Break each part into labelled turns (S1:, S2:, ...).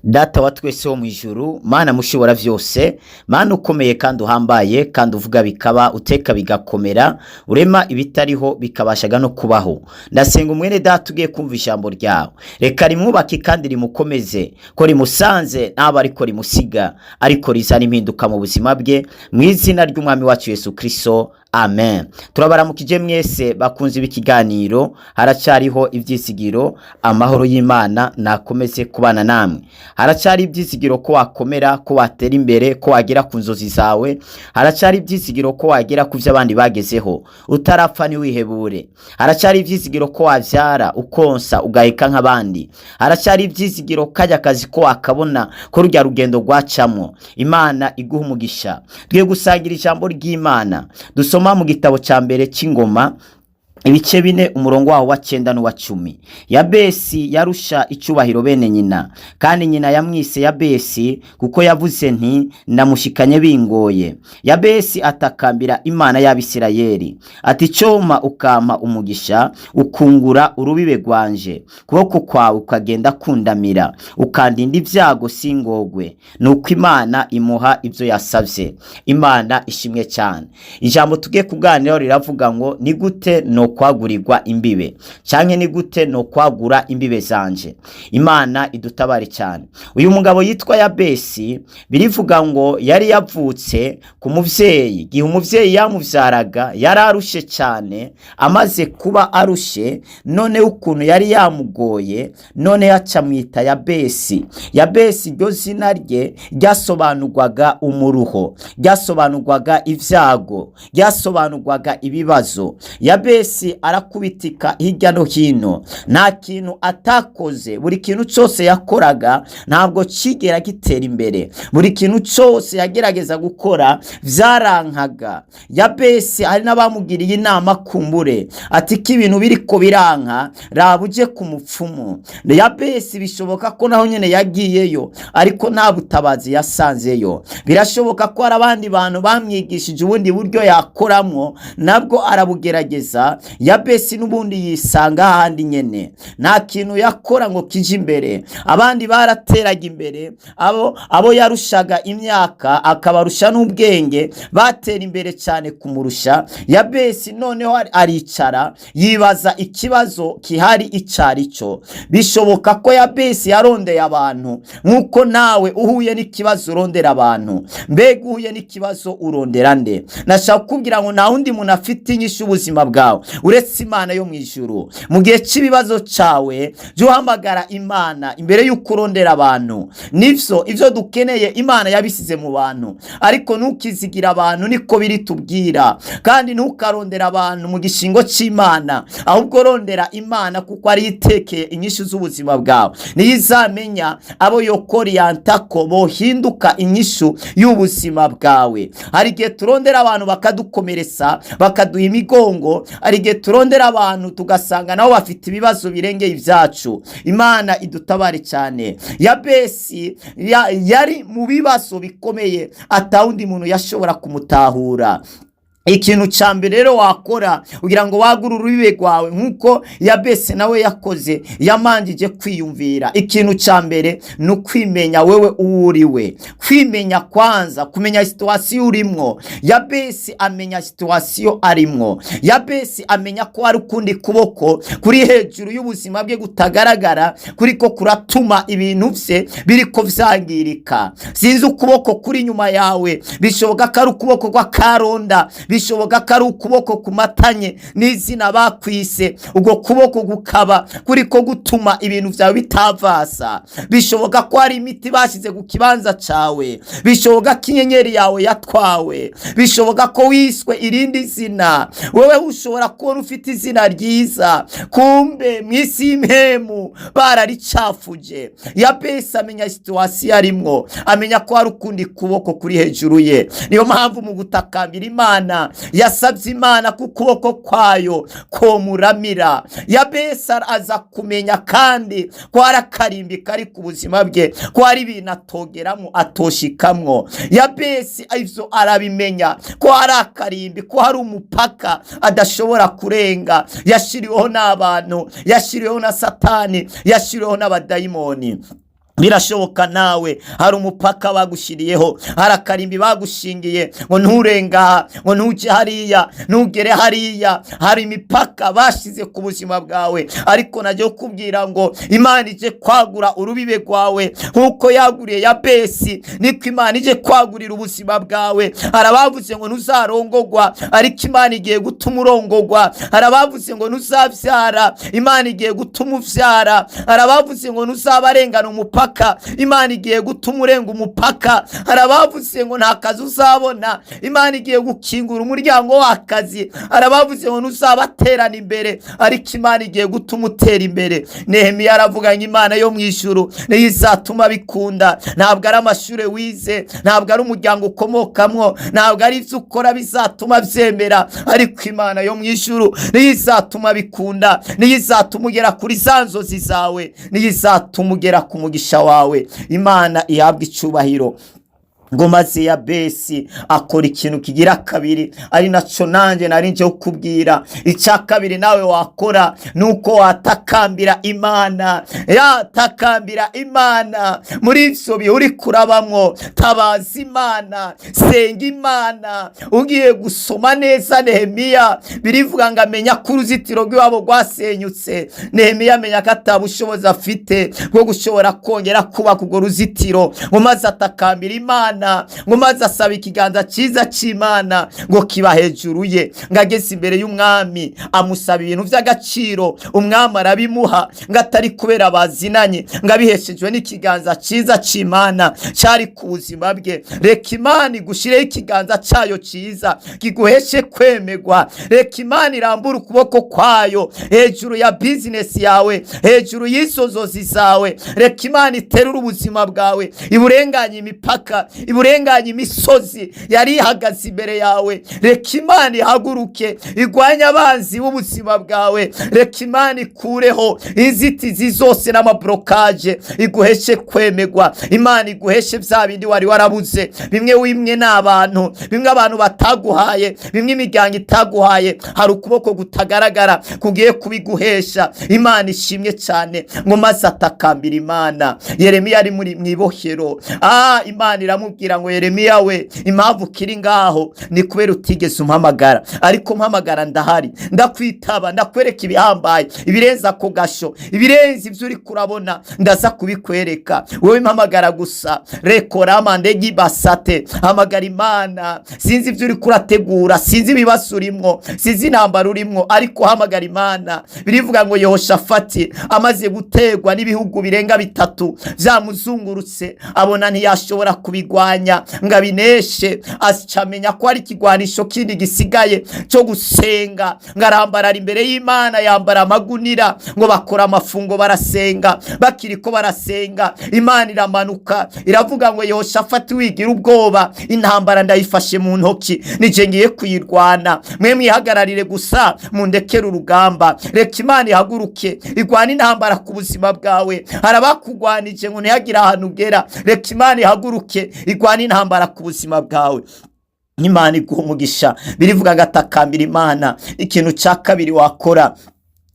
S1: Data wa twese wo mu ijuru, Mana mushobora vyose, Mana ukomeye kandi uhambaye, kandi uvuga bikaba, uteka bigakomera, urema ibitariho bikabashaga no kubaho, ndasenga umwene data ugiye kumva ijambo ryawe, reka rimwubake kandi rimukomeze, ko rimusanze ntaba ariko rimusiga, ariko rizana impinduka mu buzima bwe, mu izina ry'Umwami wacu Yesu Kristo, amen. Turabaramukije mwese bakunze ikiganiro Haracyariho Ibyizigiro. Amahoro y'Imana nakomeze kubana namwe. Haracyari ibyizigiro ko wakomera, ko watera imbere, ko wagera ku nzozi zawe. Haracyari ibyizigiro ko wagera ku byo abandi bagezeho. Utarapfa ntiwihebure. Haracyari ibyizigiro ko wabyara, ukonsa, ugaheka nk'abandi. Haracyari ibyizigiro kajya akazi ko wakabona, ko rujya rugendo rwacamo. Imana iguha umugisha. Tugiye gusangira ijambo ry'Imana dusoma mu gitabo cya mbere cy'Ingoma, ibice 4, umurongo wawo wa 9 n'uwa 10. Yabesi yarusha icyubahiro bene nyina, kandi nyina yamwise Yabesi kuko yavuze nti: "Ndamushikanye bingoye." Yabesi atakambira Imana y'Abisirayeli ati: "Cyoma ukampa umugisha, ukungura urubibe rwanje, kuboko kwawe ukagenda kundamira, ukandinda ibyago singogwe." Nuko Imana imuha ibyo yasabye. Imana ishimwe cyane. Ijambo tugiye kuganiraho riravuga ngo: ni gute no kwagurirwa imbibe, canke ni gute no kwagura imbibe zanje? Imana idutabare cyane. Uyu mugabo yitwa Yabesi, birivuga ngo yari yavutse ku muvyeyi. Gihe umuvyeyi yamuvyaraga yari arushe cyane. Amaze kuba arushe, none ukuntu yari yamugoye, none yacamwita Yabesi. Yabesi, iryo zina rye ryasobanurwaga umuruho, ryasobanurwaga ibyago, ryasobanurwaga ibibazo. Yabesi arakubitika hirya no hino, nta kintu atakoze. Buri kintu cyose yakoraga ntabwo kigera gitera imbere. Buri kintu cyose yagerageza gukora byarankaga. Yabesi, hari n'abamugiriye inama kumbure ati: "Ko ibintu biriko biranka, raba uje ku mupfumu." Yabesi bishoboka ko naho nyine yagiyeyo, ariko nta butabazi yasanzeyo. Birashoboka ko hari abandi bantu bamwigishije ubundi buryo yakoramo, nabwo arabugerageza. Yabesi n'ubundi yisanga ahandi nyene, nta kintu yakora ngo kije imbere. Abandi barateraga imbere, abo yarushaga imyaka akabarusha n'ubwenge batera imbere cyane kumurusha. Yabesi noneho aricara yibaza ikibazo kihari icari cyo. Bishoboka ko Yabesi yarondeye abantu, nk'uko nawe uhuye n'ikibazo urondera abantu. Mbega uhuye n'ikibazo urondera nde? Nashaka kukubwira ngo nta wundi muntu afite inyishu ubuzima bwawe uretse Imana yo mu ijuru. Mu gihe cy'ibibazo cyawe, jya uhamagara Imana imbere y'uko urondera abantu. Nivyo, ivyo dukeneye Imana yabisize mu bantu, ariko ntukizigira abantu, niko biri tubwira. Kandi ntukarondera abantu mu gishingo cy'Imana, ahubwo rondera Imana, kuko ariyo itekeye inyishu z'ubuzima bwawe. Niyo izamenya abo yokoriyanta ko bohinduka inyishu y'ubuzima bwawe. Hari igihe turondera abantu bakadukomeretsa, bakaduha imigongo. Hari igihe turondera abantu tugasanga nabo bafite ibibazo birengeye ibyacu. Imana idutabare cyane. Yabesi yari mu bibazo bikomeye, atawundi muntu yashobora kumutahura. Ikintu cya mbere rero wakora kugira ngo wagure urubibe rwawe, nk'uko Yabesi nawe yakoze, yamanjije kwiyumvira. Ikintu cya mbere ni ukwimenya wewe uwo uri we, kwimenya kwanza, kumenya situation urimwo. Yabesi amenya situation arimwo. Yabesi amenya ko hari ukundi kuboko kuri hejuru y'ubuzima bwe kutagaragara, kuriko kuratuma ibintu bye biriko vyangirika. Sinzi ukuboko kuri inyuma yawe. Bishoboka ko ari ukuboko kw'akaronda, bishoboka ko ari ukuboko kumatanye n'izina bakwise, ubwo kuboko kukaba kuriko gutuma ibintu byawe bitavasa. Bishoboka ko hari imiti bashyize ku kibanza cawe. Bishoboka ko inyenyeri yawe yatwawe. Bishoboka ko wiswe irindi zina. Wewe ushobora kubona ufite izina ryiza, kumbe mu isi y'impemu bararicafuje. Yabesi amenya situation arimwo, amenya ko hari ukundi kuboko kuri hejuru ye. Niyo mpamvu mu gutakambira Imana yasabye Imana ko ukuboko kwayo komuramira. Yabesi aza kumenya kandi ko hari akarimbi kari ku buzima bwe, ko hari ibintu atogeramo, atoshikamwo. Yabesi ivyo arabimenya, ko hari akarimbi, ko hari umupaka adashobora kurenga, yashiriweho n'abantu, yashiriweho na Satani, yashiriweho n'abadayimoni. Birashoboka nawe hari umupaka bagushiriyeho, hari akarimbi bagushingiye ngo nturenga, ngo ntujye hariya, ntugere hariya. Hari imipaka bashize ku buzima bwawe, ariko najya kukubwira ngo Imana ije kwagura urubibe rwawe nk'uko yaguriye Yabesi, niko Imana ije kwagurira ubuzima bwawe. Hari abavuze ngo ntuzarongogwa, ariko Imana igiye gutuma urongogwa. Hari abavuze ngo ntuzabyara, Imana igiye gutuma ubyara. Hari abavuze ngo ntuzabarengana umupaka, Imana igiye gutuma urenga umupaka. Hari abavuze ngo nta kazi uzabona, Imana igiye gukingura umuryango w'akazi. Hari abavuze ngo ntuzabaterana imbere, ariko Imana igiye gutuma utera imbere. Nehemiya aravuga ngo Imana yo mu ijuru niyo izatuma bikunda. Ntabwo ari amashuri wize, ntabwo ari umuryango ukomokamwo, ntabwo ari ibyo ukora bizatuma byemera, ariko Imana yo mu ijuru niyo izatuma bikunda, niyo izatuma ugera kuri za nzozi zawe, niyo izatuma ugera ku mugisha wawe. Imana ihabwa icubahiro. Ngo maze Yabesi akora ikintu kigira kabiri, ari naco nanjye nari nje kukubwira. Icya kabiri nawe wakora ni uko watakambira Imana, yatakambira Imana muri ivyo bihe uri kurabamwo. Tabaza Imana, senga Imana. Ugiye gusoma neza Nehemiya, birivuga ngo amenya ko uruzitiro rw'iwabo rwasenyutse. Nehemiya amenya ko atabushobozi afite bwo gushobora kongera kubaka urwo ruzitiro, ngo maze atakambira Imana, ngo maze asaba ikiganza cyiza cy'Imana ngo kiba hejuru ye. Ngo ageze imbere y'umwami amusaba ibintu by'agaciro, umwami arabimuha, ngo atari kubera bazinanye, ngo abiheshejwe n'ikiganza cyiza cy'Imana cyari ku buzima bwe. Reka Imana igushireho ikiganza cyayo cyiza kiguheshe kwemegwa. Reka Imana irambure ukuboko kwayo hejuru ya bizinesi yawe, hejuru y'izo nzozi zawe. Reka Imana iterure ubuzima bwawe, iburenganye imipaka, iburenganye imisozi yari ihagaze imbere yawe. Reka Imana ihaguruke igwanye abanzi b'ubuzima bwawe. Reka Imana ikureho inzitizi zose n'amablockage, iguheshe kwemegwa. Imana iguheshe bya bindi wari warabuze, bimwe wimwe n'abantu, bimwe abantu bataguhaye, bimwe imiryango itaguhaye. Hari ukuboko kutagaragara kugiye kubiguhesha. Imana ishimwe cyane. Ngo maze atakambira Imana. Yeremiya ari muri mu ibohero. Imana iramubwira ngo: "Yeremiya we, impamvu ukiri ngaho ni kubera utigeze umpamagara, ariko mpamagara ndahari, ndakwitaba, ndakwereka ibihambaye, ibirenze ako gasho, ibirenze ibyo uri kurabona, ndaza kubikwereka. Wowe mpamagara gusa." Rekorama ndegi basate, hamagara Imana. Sinzi ibyo uri kurategura, sinzi ibibazo urimwo, sinzi intambara urimwo, ariko hamagara Imana. Birivuga ngo Yehoshafati amaze gutegwa n'ibihugu birenga bitatu byamuzungurutse, abona ntiyashobora kubigwanya ngo abineshe, acamenya ko hari ikigwanisho kindi gisigaye cyo gusenga. Ngo arambarara imbere y'Imana, yambara amagunira, ngo bakora amafungo, barasenga. Bakiriko barasenga, Imana iramanuka, iravuga ngo: "Yehoshafati, wigira ubwoba, intambara ndayifashe mu ntoki, nije ngiye kuyirwana. Mwe mwihagararire gusa, mundekere urugamba." Reka Imana ihaguruke igwana intambara ku buzima bwawe. Hari abakugwanije ngo ntihagire ahantu ugera. Reka Imana ihaguruke igwana intambara ku buzima bwawe. Imana iguha umugisha. Birivuga ngo atakambira Imana. Ikintu cya kabiri wakora,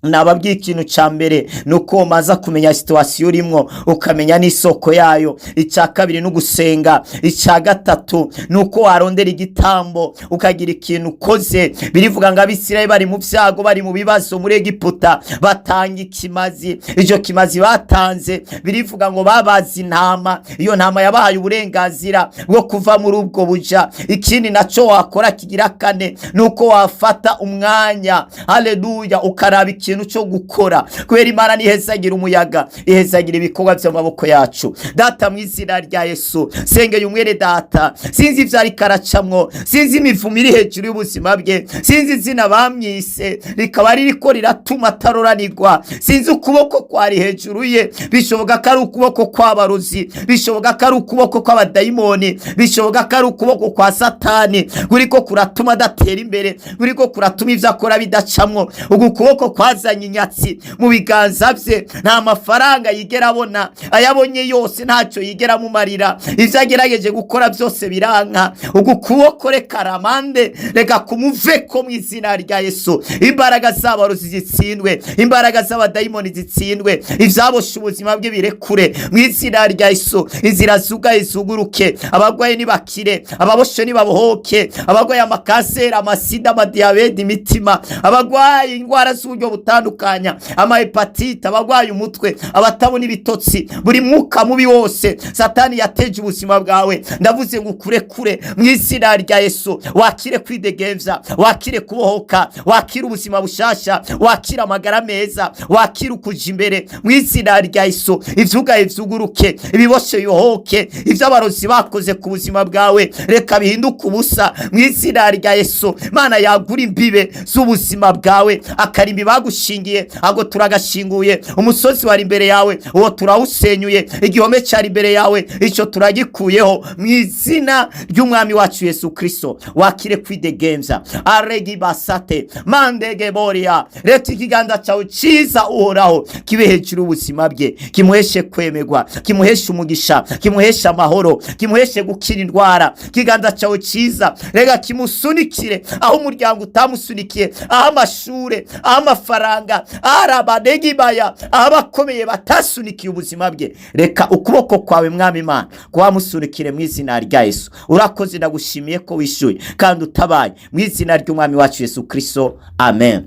S1: nababwiye ikintu cya mbere ni uko umaze kumenya situation urimwo, ukamenya n'isoko yayo. Icya kabiri ni ugusenga. Icya gatatu ni uko warondera igitambo, ukagira ikintu ukoze. Birivuga ngo Abisirayeli bari mu byago, bari mu bibazo muri Egiputa, batanga ikimazi. Icyo kimazi batanze, birivuga ngo babaze intama. Iyo ntama yabahaye uburenganzira bwo kuva muri ubwo buja. Ikindi nacyo wakora kigira kane ni uko wafata umwanya, haleluya, ukaraba ikintu cyo gukora, kubera Imana ntihezagira umuyaga, ihezagira ibikorwa by'amaboko yacu. Data, mu izina rya Yesu, sengeye umwere data. Sinzi ibyo ariko aracamwo, sinzi imivumo iri hejuru y'ubuzima bwe, sinzi izina bamwise rikaba ririko riratuma ataroranirwa, sinzi ukuboko kwari hejuru ye. Bishoboka ko ari ukuboko kw'abarozi, bishoboka ko ari ukuboko kw'abadayimoni, bishoboka ko ari ukuboko kwa Satani kuriko kuratuma adatera imbere, kuriko kuratuma ibyo akora bidacamwo. Ugu kuboko kwa yazanye inyatsi mu biganza bye. Nta mafaranga yigera abona, ayabonye yose ntacyo yigera amumarira, ibyo agerageje gukora byose biranka. Ugu kuboko reka ramande, reka kumuveko mu izina rya Yesu. Imbaraga z'abarozi zitsindwe, imbaraga z'abadayimoni zitsindwe, ibyaboshe ubuzima bwe birekure mu izina rya Yesu. Inzira zugaye zuguruke, abarwayi nibakire, ababoshe nibabohoke, abarwaye amakanseri, amasida, amadiyabete, imitima, abarwaye indwara z'uburyo butandukanya, amahepatite, abarwaye umutwe, abatabona ibitotsi, buri mwuka mubi wose Satani yateje ubuzima bwawe, ndavuze ngo ukurekure mu izina rya Yesu. Wakire kwidegemvya, wakire kubohoka, wakire ubuzima bushasha, wakire amagara meza, wakire ukuja imbere mu izina rya Yesu. Ivyugaye vyuguruke, ibiboshe bibohoke, ivyo abarozi bakoze ku buzima bwawe reka bihinduke ubusa mu izina rya Yesu. Mana, yagura imbibe z'ubuzima bwawe, akarimbi bagushingiye ago turagashinguye, umusozi wari imbere yawe uwo turawusenyuye, igihome cyari imbere yawe icyo turagikuyeho mu izina ry'umwami wacu Yesu Kristo. Wakire kwidegemvya aregi basate mandege boria. Reta ikiganza cyawe cyiza Uhoraho kibe hejuru y'ubuzima bwe, kimuheshe kwemerwa, kimuheshe umugisha, kimuheshe amahoro, kimuheshe gukira indwara. Ikiganza cyawe cyiza reka kimusunikire aho umuryango utamusunikiye, aho amashure, aho amafaranga, aho abanegibaya, aho abakomeye batasunikiye ubuzima bwe. Reka ukuboko kwawe, mwami Imana, kuhamusunikire mu izina rya Yesu. Urakoze, ndagushimiye ko wishyuye kandi utabaye mu izina ry'umwami wacu Yesu Kristo, amen.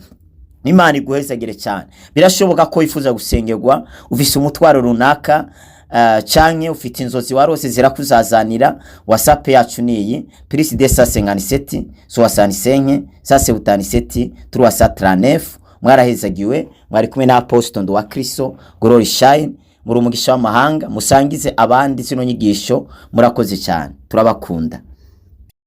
S1: Imana iguhezagire cyane. Birashoboka ko wifuza gusengerwa, ufise umutwaro runaka, canke ufite inzozi warose zirakuzazanira. WhatsApp yacu niyi: plus 257 65 177 339. Mwarahezagiwe, mwari kumwe na Apostle Nduwa Kristo Glory Shine. Muri umugisha w'amahanga, musangize abandi zino nyigisho. Murakoze cyane, turabakunda.